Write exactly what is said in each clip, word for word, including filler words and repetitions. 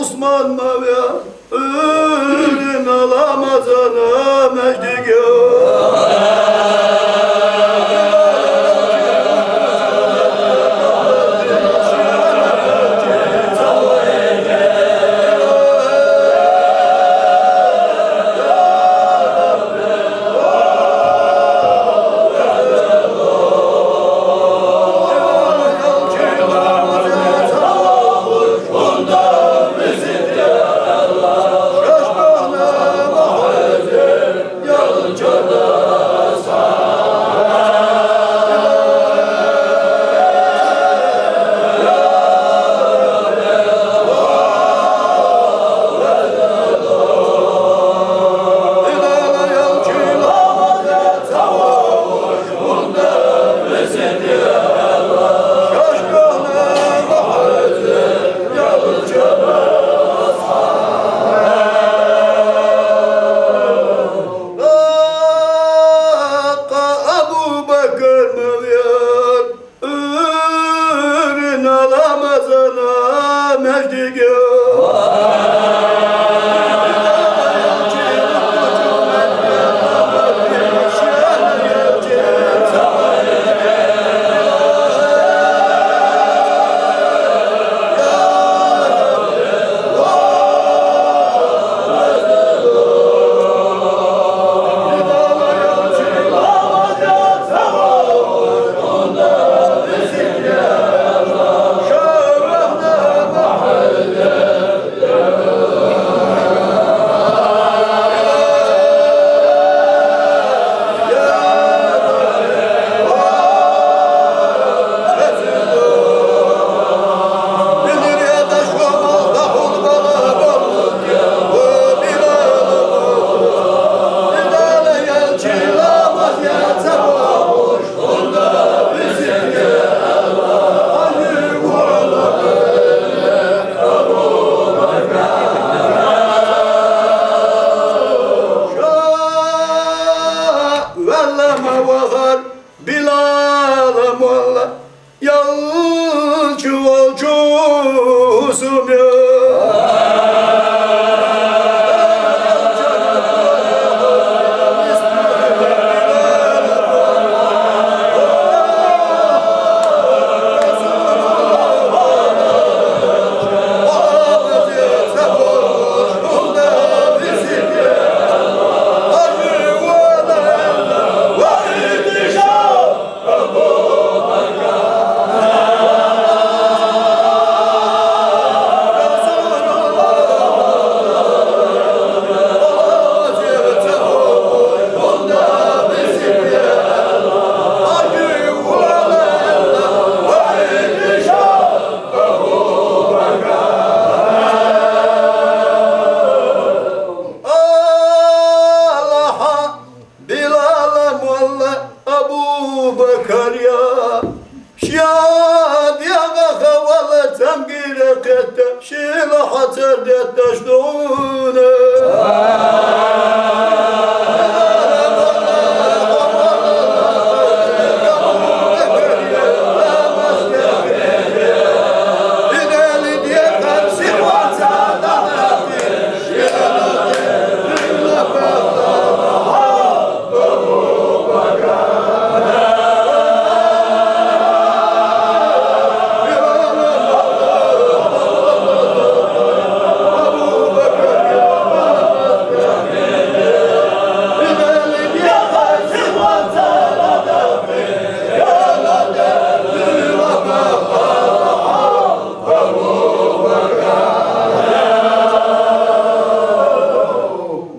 Osman Mevya, ürün alamazana mecdige. Abu Bakr Mevya, ürün alamazana mecdige. Şah velleme vakar Bilal'e molla, yalçı olçusum ya. Allah'a Bilal molla Abu Bakar ya. Şiya diyaga havala tam gire kette. Şila hatar dette şdone.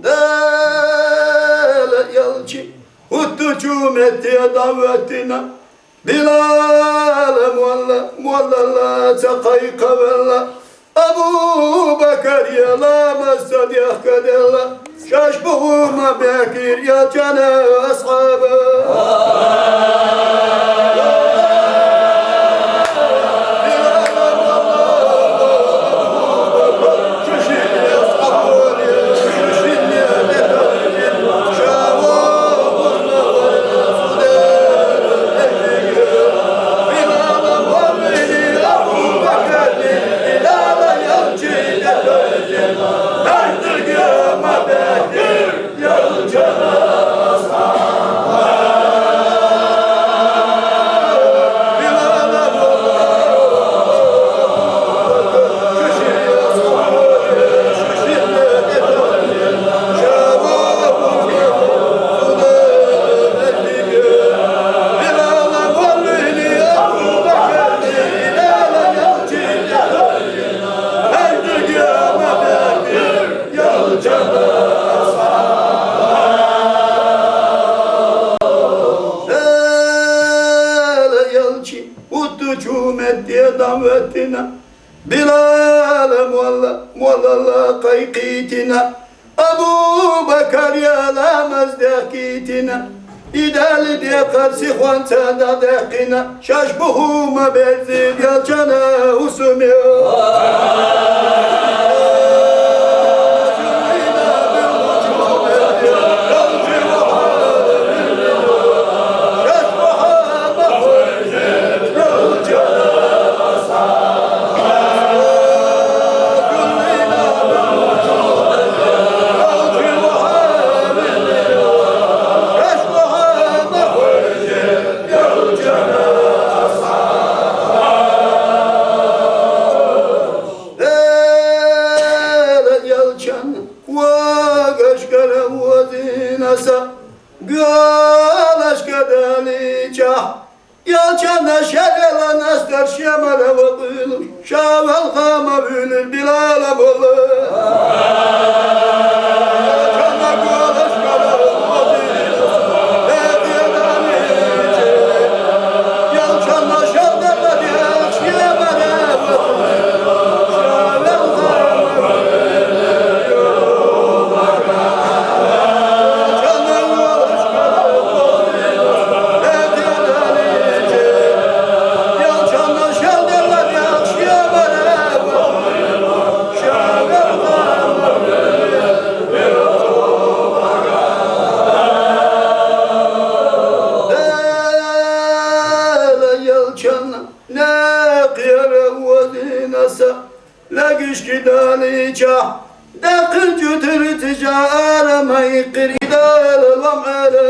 Dele yalçı, huttu çumetiye davetine. Bilal molla, molla la, çakay kavella. Abu Bakar yela, masadiq kadella. Şaş buğuma Bekir ya canı ashabı. Билала молла, моллала къайгъитина, Абу Бакар яламаз дехкитина, идали дехъар сихванца дадехкина, шаш бухума берзир ялчана усумио. Ялчан, квагашкара вазинаса, галашкадалича. Ялчана шарелан астар шемара вакъуйлу, шавал хама вюлюр Билала молла. Ялчана гуалашкара вазинаса, ялчана шарелан астар шемара вакъуйлу. Лагишкидалича, дакъин жутир тижара майкъиридала ламъара.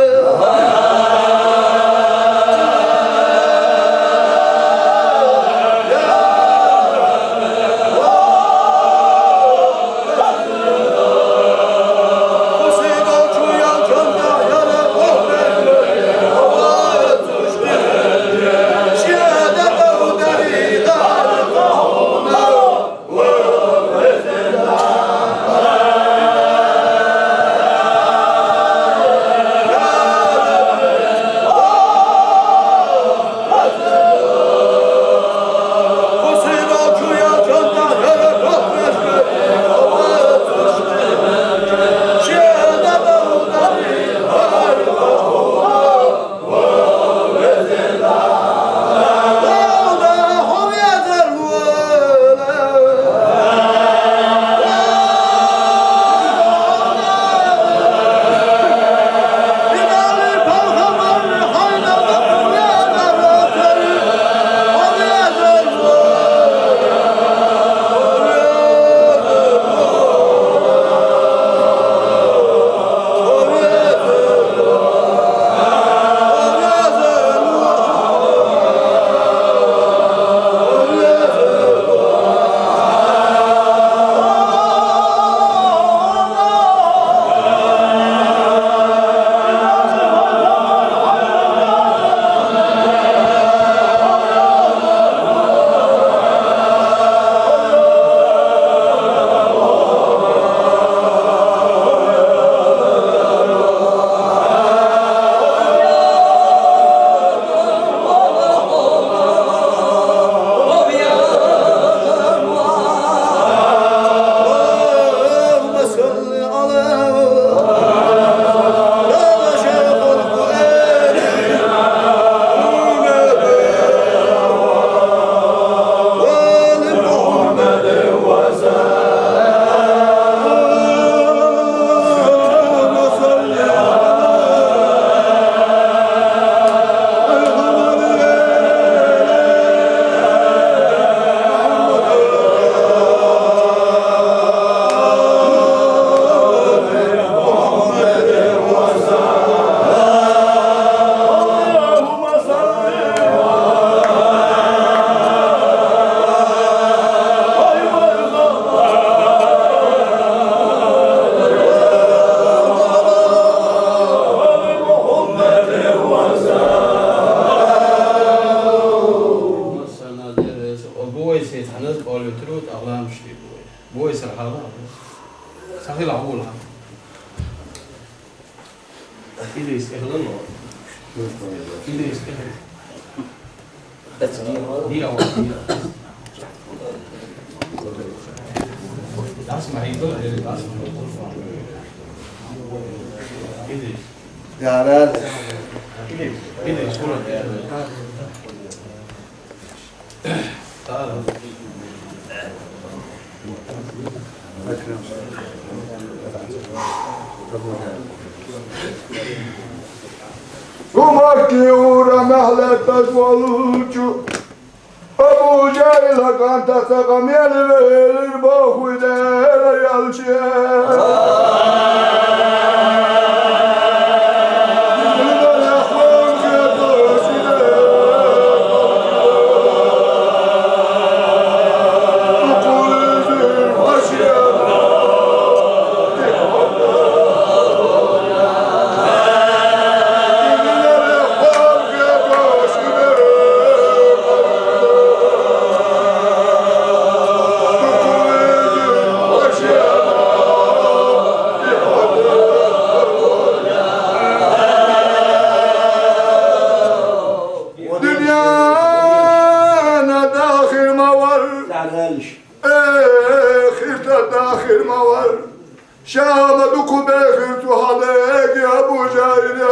Бувай се таназ кӀвал витӀру, тӀагъламшди бувай. Бувай сархала. Сахила гъула. Идрис, эхлан. Идрис, эхлан. Дия, дия. Ya, ben. Şu Makki uğra mehlettaş olurcu. Ebu Cehil Hakan tasaka miyeli verir bohu de yalçı. Dünyana dahirma var. Ehirte dahirma var. Şahama duku behir tu hale ya bu cahil ya.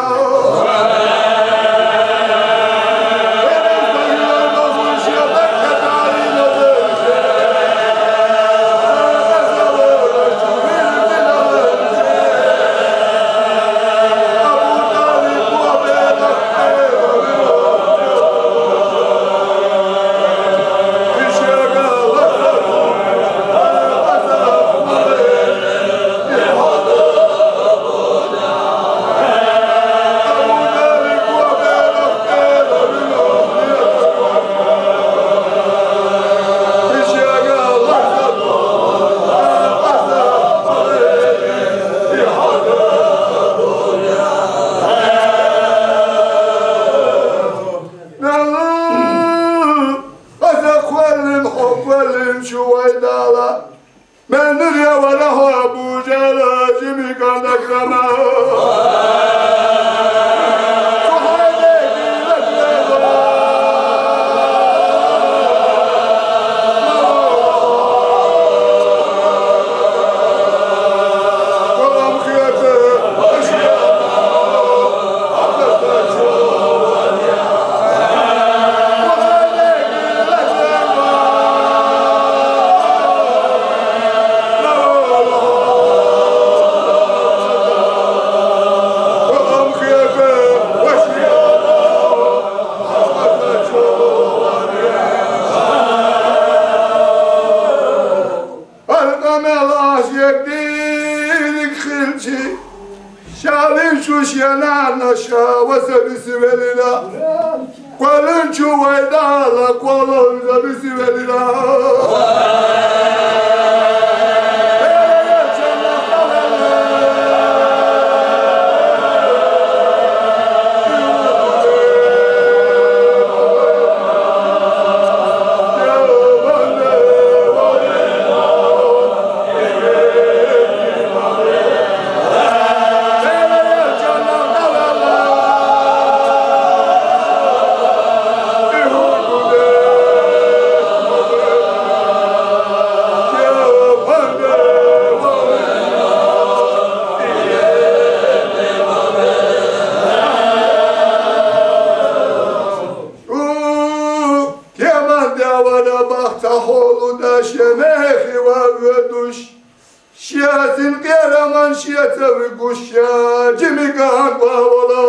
Asa kwelin ho kwelin şu vaydala. Mendir ya vara ho bu cala cimi kandak rama. Arkamel aşık dilik hilçi. Şalin şu şenana şavası bisi velila. Kwalin şu vaydala kwalin bisi velila. Kemal devara bak, taholu da şemehi var ve duş. Şiasin kahraman şiatı ve kuşa cimikan bavula.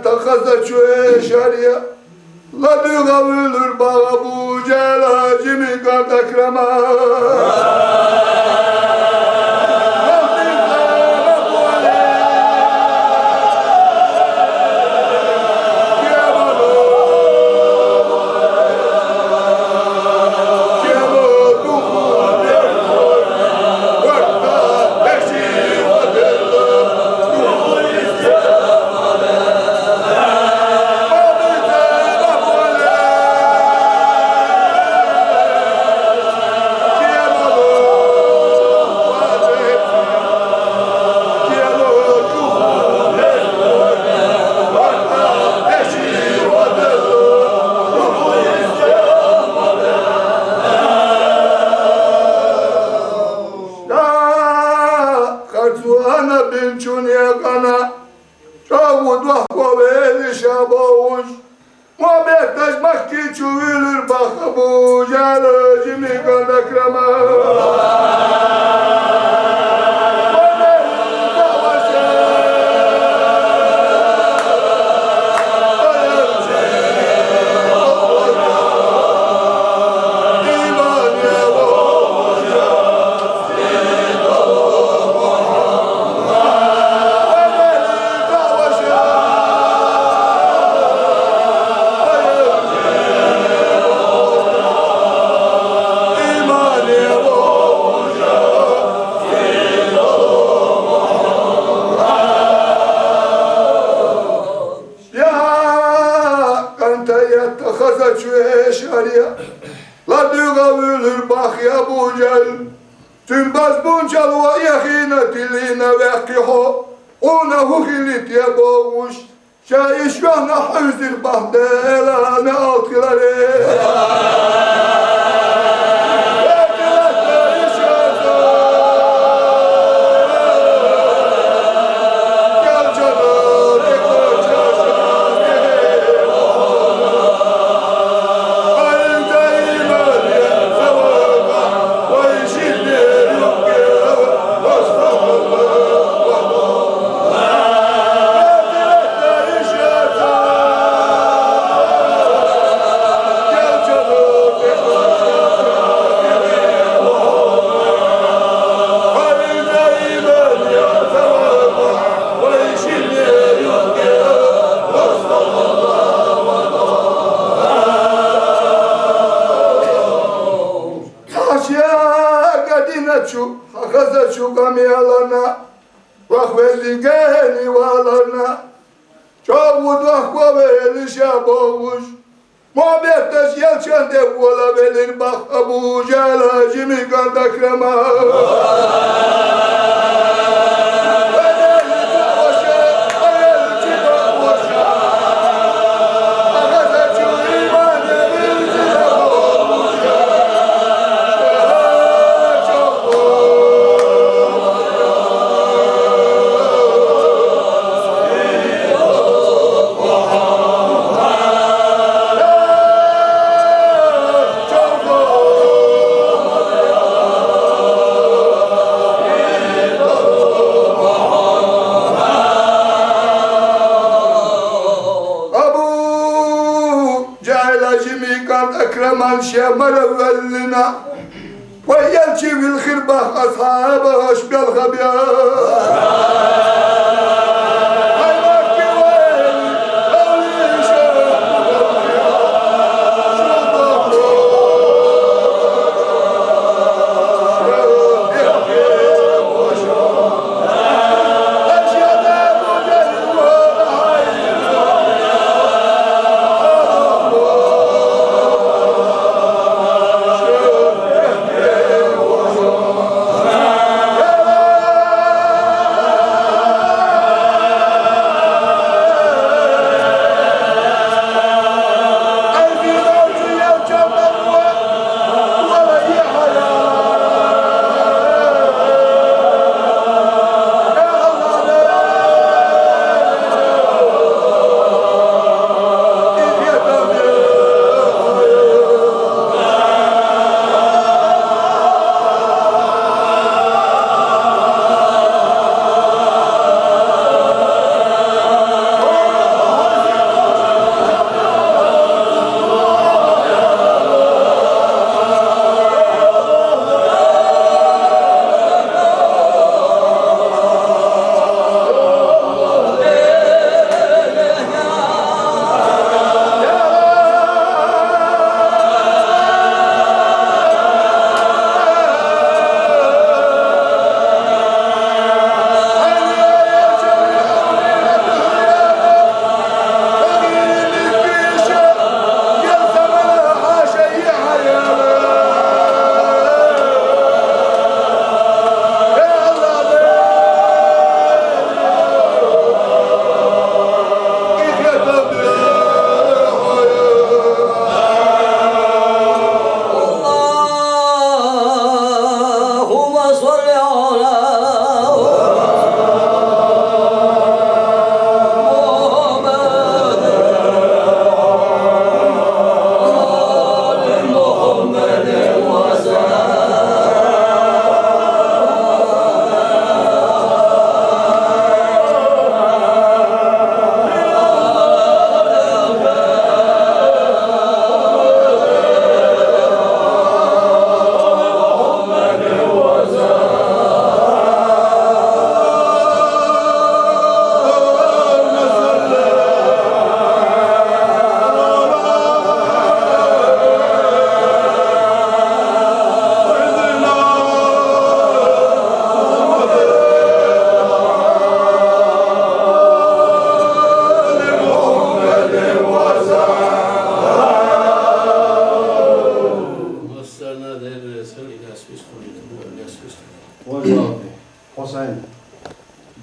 Тахаза чуе шария. Ладуга вылур бага бу жала жими кадакрама. Харцуана бинчун ягана. Чагу дохковели шабоуш. Мобеташ махки чувилир бахабу жала жими кадакрама. Я, кантаятта хаза чуэш ария. Ладуга вылыр бах я бу жал. Тюнбаз бунчал ва яхина тилина вехкихо. Уна хухилит я богуш. Ша ишвана хузир бах делана алкиларе. Хашия гадина чу, хаза чу гамиялана, вахвели гени валана, чогу дохковели шабовуш, мобеташ елчан де вола велир бах Абу Жала жими кадакрама. Абу Жала жими кадакраман шемара веллина. Ва елчи вил хирбах асхаба ашбел хабя.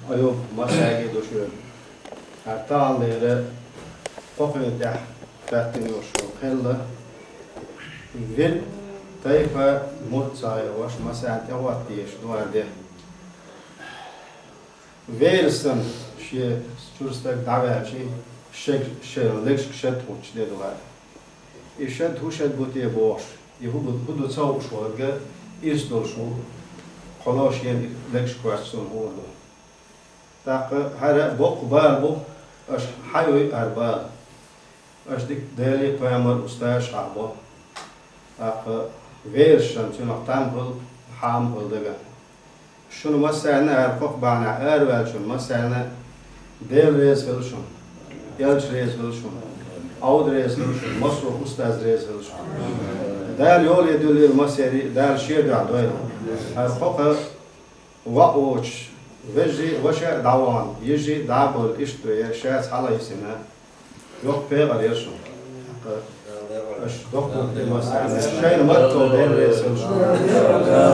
Аюб, массаьрга а ду шуна. ХӀара таханлера кхокхуьнан тӀехь хаттар йолуш йолу кхел. Вирд, тайпа, мурд ца хилла, массарна тӀехӀотта дезаш ду хӀара де. Вер санна, шен чуьра стаг дӀаваьлча, шег-, шен легашка шад хӀуттуш де ду хӀара. И шад хӀун шад бу те бохуш, и хӀун бу, хӀун ду ца хууш верг, ирс долуш ву, кхо шен легаш коьрта цунна хуур ду. ТӀаккха хӀара боккха бала бу, аша хьан йой хӀара бала? Аша дика Деле а, пайхамаре а устазаш хьахабо. ТӀаккха вер санна, цунах там хила, хьама хила дагахь. Шуна массарна а, хӀара кхокху бахьанехь араваьллачунна массарна а Дела реза хила шуна, элча реза хила шуна, Ӏовда реза хила шуна, массо а устаз реза хила шуна. Дала йоле дуьллийла массеран а, Дала шен дуьхьа дойла. ХӀара кхокха ваъ воцуш, вежарий а, ваша а дӀавахана, йижарий а дӀа а бевлла, иштта ве, ша цхьаьна йисина, йоккха пекъар яра шуна. Аша доккхур ду массарна, шайна маттахь Дела реза хила шуна.